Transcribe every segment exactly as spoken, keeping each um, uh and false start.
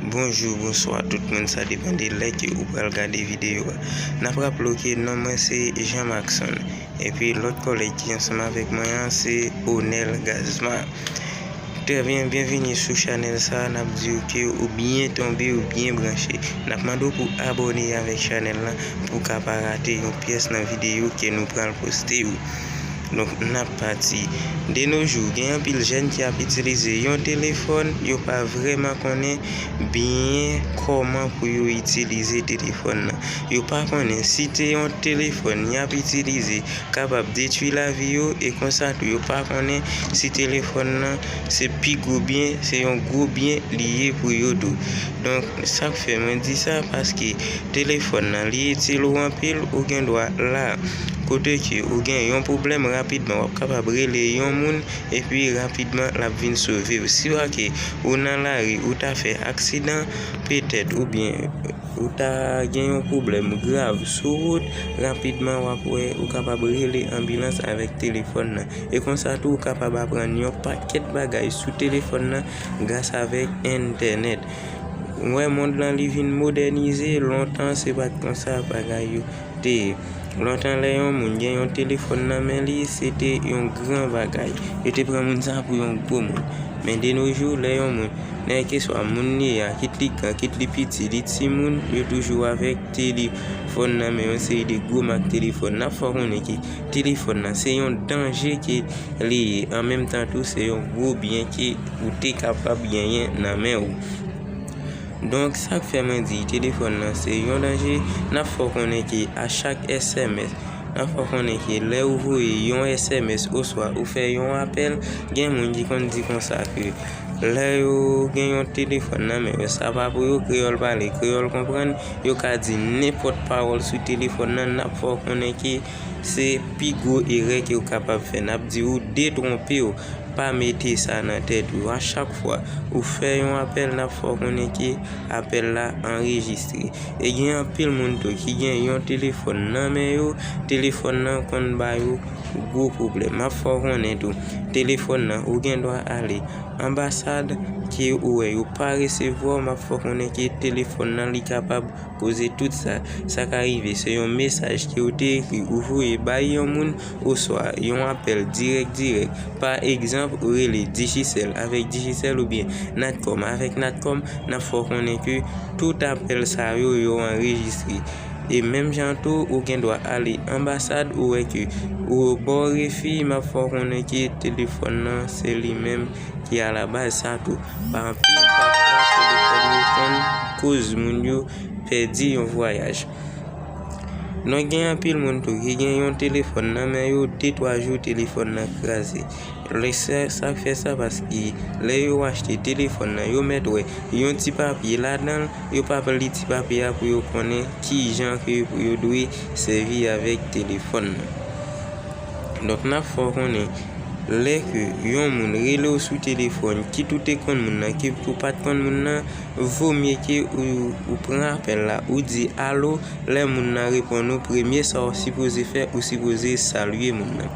Bonjou, bonswa tout moun, sa depann de lè ke ou pral gade videyo a. N ap raple w ke non mwen se Jean Maxon, epi lòt kòlèg ki ansanm avèk mwen an se Onel Gazma. Trè byen, byenvini sou chanèl sa a. N ap di w ke ou byen tonbe, ou byen branche. N ap mande w pou abòne avèk chanèl la pou w ka pa rate yon pyès nan videyo ke nou pral poste yo. Donk, n ap pati. De nos jours, gen anpil jèn ki ap itilize yon telefòn, yo pa vrèman konnen byen kòman pou yo itilize telefòn nan. Yo pa konnen si te yon telefòn y ap itilize kapab detwi lavi yo, e konsa tou, yo pa konnen si telefòn nan se pi gwo byen, se yon gwo byen li ye pou yo tou. Donk, sa k fè mwen di sa, paske telefòn nan, li itil ou anpil, ou gen dwa la kote ke ou gen yon pwoblèm, rapidman w ap kapab rele yon moun, epi rapidman l ap vin sove w. Si w ke ou nan lari, ou ta fè aksidan, petèt, oubyen ou ta gen yon pwoblèm grav sou wout, rapidman w ap wè ou kapab rele anbilans avèk telefòn nan. E konsa tou, ou kapab aprann yon pakèt bagay sou telefòn nan gras avèk entènèt. Ou wè, mond lan, li vin modènize, lontan se pa t konsa bagay yo te ye. Lontan, lè yon moun gen yon telefòn nan men li, se te yon gran bagay. Yo te pran moun sa pou yon gwo moun. Men de nos jours, lè yon moun, nèkeswa moun li ye a, kit li gran, kit li piti, li timoun, yo toujou avèk telefòn nan men yo, yon seri de gwo mak telefòn. N ap fè w konnen ke telefòn nan se yon danje ke li ye. An menm tan tou, se yon gwo byen ke ou te kapab genyen nan men w. Donk, sa k fè mwen di telefòn nan se yon danje, n ap fè w konnen ke a chak S M S, n ap fè w konnen ke lè ou voye yon S M S oswa ou fè yon apèl, gen moun ki konn di konsa ke lè yo gen yon telefòn nan men yo, sa pa pou yo, kreyòl pale, kreyòl konprann, yo ka di nenpòt pawòl sou telefòn nan, n ap fè w konnen ke se pi gwo erè ke w kapab fè. N ap di ou detwonpe w, pa mete sa nan tèt ou. A chak fwa ou fè yon apèl, n ap fè w konnen ke apèl la anrejistre. E gen anpil moun tou ki gen yon telefòn nan men yo, telefòn nan konn ba yo gwo pwoblèm. M ap fè w konnen tou, telefòn nan, ou gen dwa ale anbasad ke ou wè yo pa resevwa w, m ap fè w konnen ke telefòn nan, li kapab koze tout sa. Sa ka rive, se yon mesaj ke ou te ekri, ou voye bay yon moun, oswa yon apèl dirèk dirèk. Pa egzanp, ou rele Digicel avèk Digicel oubyen Natcom avèk Natcom, n ap fè w konnen ke tout apèl sa yo, yo anrejistre. E menm jan tou, ou gen dwa ale anbasad, ou wè ke ou bò refi, m ap fè w konnen ke telefòn nan, se li menm ki alabaz sa tou. Pa anpil, pafwa, telefòn yo konn koz moun yo pèdi yon vwayaj. Donk, gen anpil moun tou ki gen yon telefòn nan men yo, de twa jou telefòn nan kraze. Lè sa, sa k fè sa, paske lè yo achte telefòn nan, yo mèt wè yon ti papye ladan l, yo p ap li ti papye a pou yo konnen ki jan ke pou yo dwe sèvi avèk telefòn nan. Donk, n ap fè w konnen, lè ke yon moun rele w sou telefòn, kit ou te konn moun nan, kit ou pa t konn moun nan, vomye ke ou, ou pran apèl la, ou di alo, lè moun nan reponn ou, premye sa w sipoze fè, ou sipoze salye moun nan.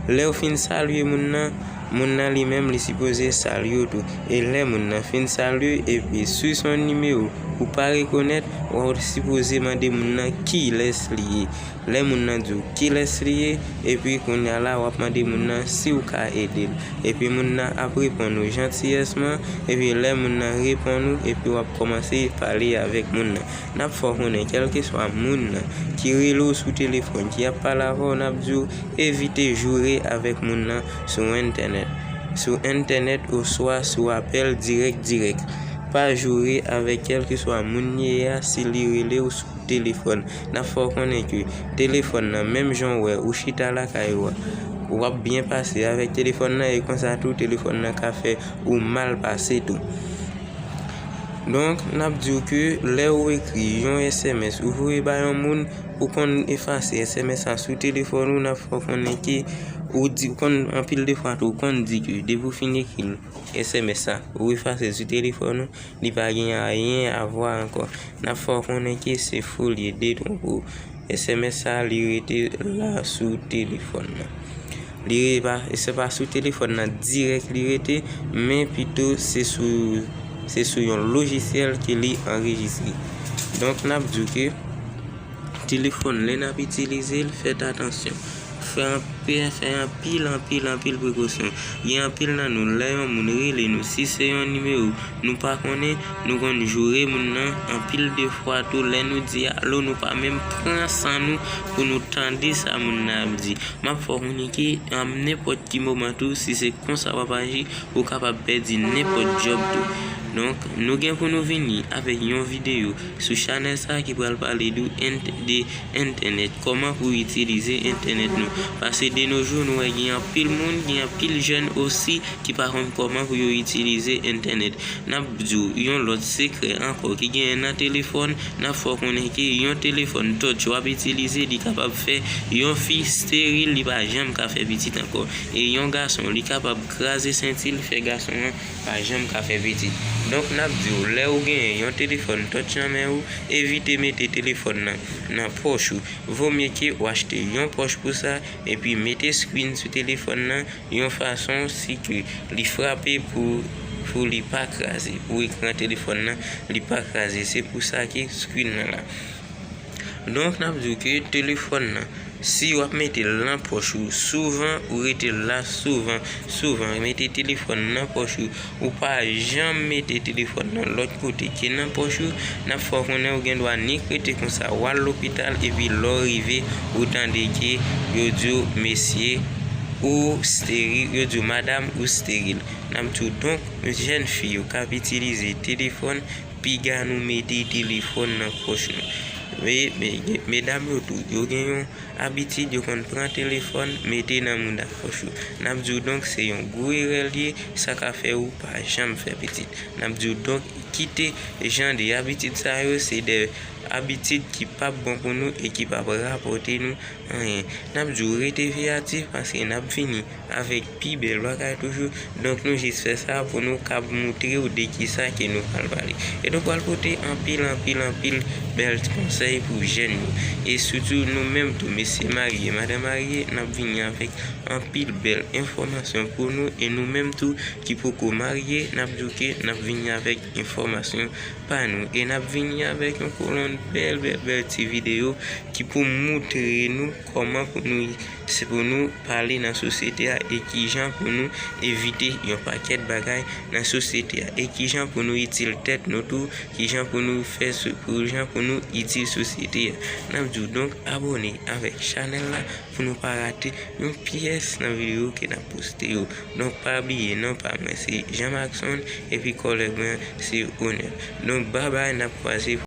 Lè w fin salye moun nan, moun nan li menm, li sipoze salye w tou. E lè moun nan fin salye, epi si se yon nimewo ou pa rekonèt, w ap sipoze mande moun nan kilès li ye. Lè moun nan di w kilès li ye, epi kounye a la, w ap mande moun nan si w ka ede l. Epi moun nan ap reponn ou jantiyèsman, epi lè moun nan reponn ou, epi w ap kòmanse pale avèk moun nan. N ap fè w konnen, kèlkeswa moun nan ki rele w sou telefòn, ki ap pale avè w, n ap di w evite joure avèk moun nan sou entènèt. Sou entènèt oswa sou apèl dirèk dirèk. Pa joure avèk kèlkeswa moun li ye a si li rele w sou telefòn. N ap fè w konnen ke telefòn nan, menm jan w wè ou chita lakay ou a, w ap byen pase avèk telefòn nan, e konsa tou telefòn nan ka fè ou mal pase tou. Donk, n ap di w ke lè ou ekri yon S M S, ou voye ba yon moun, ou konn efase S M S la sou telefòn ou, n ap fè w konnen ke ou di, ou konn, anpil de fwa tou, ou konn di ke depi w fin ekri l, S M S la, ou efase l sou telefòn ou, li pa gen anyen a vwa ankò. N ap fè w konnen ke se fo l ye, detwonpe w. S M S sa, li rete la sou telefòn nan. Li re-, pa, se pa sou telefòn nan dirèk li rete, men pito se sou Se sou yon lojisyèl ke li anrejistre. Donk, n ap di w ke telefòn, lè n ap itilize l, fèt atansyon. Fè anpil, fè anpil, anpil, anpil prekosyon. Gen anpil nan nou, lè yon moun rele nou, si se yon nimewo nou pa konnen, nou konn joure moun nan. Anpil de fwa tou, lè nou di alo, nou pa menm pran san nou pou nou tande sa moun nan ap di. M ap fè w konnen ke, um, nenpòt ki moman tou, si se konsa w ap aji, ou kapab pèdi nenpòt djòb tou. Donk, nou gen pou nou vini avèk yon videyo sou chanèl sa ki pral pale de ent-, de entènèt, kòman pou itilize entènèt nou. Paske de nos jours, nou wè gen anpil moun, gen anpil jèn osi ki pa konn kòman pou yo itilize entènèt. N ap di w yon lòt sekrè ankò ki genyen nan telefòn, n ap fè w konnen ke yon telefòn touch w ap itilize, li kapab fè yon fi steril, li pa janm ka fè pitit ankò. E yon gason, li kapab kraze senti l, fè gason an pa janm ka fè pitit. Donk, n ap di w, lè ou genyen yon telefòn touch nan men ou, evite mete telefòn nan nan pòch ou. Vo mye ke ou achte yon pòch pou sa, epi mete screen sou telefòn nan yon fason si ke li frape pou, pou li pa kraze, pou ekran telefòn nan li pa kraze. Se pou sa ke screen nan la. Donk, n ap di w ke telefòn nan, si w ap mete l nan pòch ou souvan, ou rete la souvan, souvan, mete telefòn nan pòch ou, ou pa janm mete telefòn nan lòt kote ke nan pòch ou, n ap fè w konnen ou gen dwa nik rete konsa, w al lopital, epi lè w rive, ou tande ke yo di w, mesye, ou steril, yo di w, madam, ou steril. N ap di w, donk, jèn fi yo k ap itilize telefòn, piga nou mete telefòn nan pòch nou. Men, men, medam yo tou, yo gen yon abitid, yo konn pran telefòn, mete nan mouda pòch yo. N ap di w donk, se yon gwo erè l ye, sa ka fè ou pa janm fè pitit. N ap di w donk, kite jan de abitid sa yo, se de abitid ki p ap bon pou nou e ki p ap rapòte nou anyen. N ap di w rete veyatif paske n ap vini avèk pi bèl bagay toujou. Donk, nou jis fè sa pou nou kab moutre w de kisa ke nou pral pale. E nou pral pote anpil, anpil, anpil bèl konsèy pou jèn yo. E sitou nou menm tou, mesye marye, madanm marye, n ap vini avèk anpil bèl enfòmasyon pou nou. E nou menm tou ki poko marye, n ap di w ke n ap vini avèk enfòmasyon pa nou. E n ap vini avèk yon kolonn bèl, bèl, bèl ti videyo ki pou moutre nou kòman pou nou, se pou nou pale nan sosyete a e kijan pou nou evite yon pakèt bagay nan sosyete a e kijan pou nou itil tèt nou tou, kijan pou nou fè sou, kijan pou nou itil sosyete a. N ap di w donk abòne avèk chanèl la pou nou pa rate yon pyès nan videyo ke n ap poste yo. Donk, pa bliye, non pa mwen se Jean Maxon, epi kòlèg mwen se Onel. Donk, babay, n ap kwaze.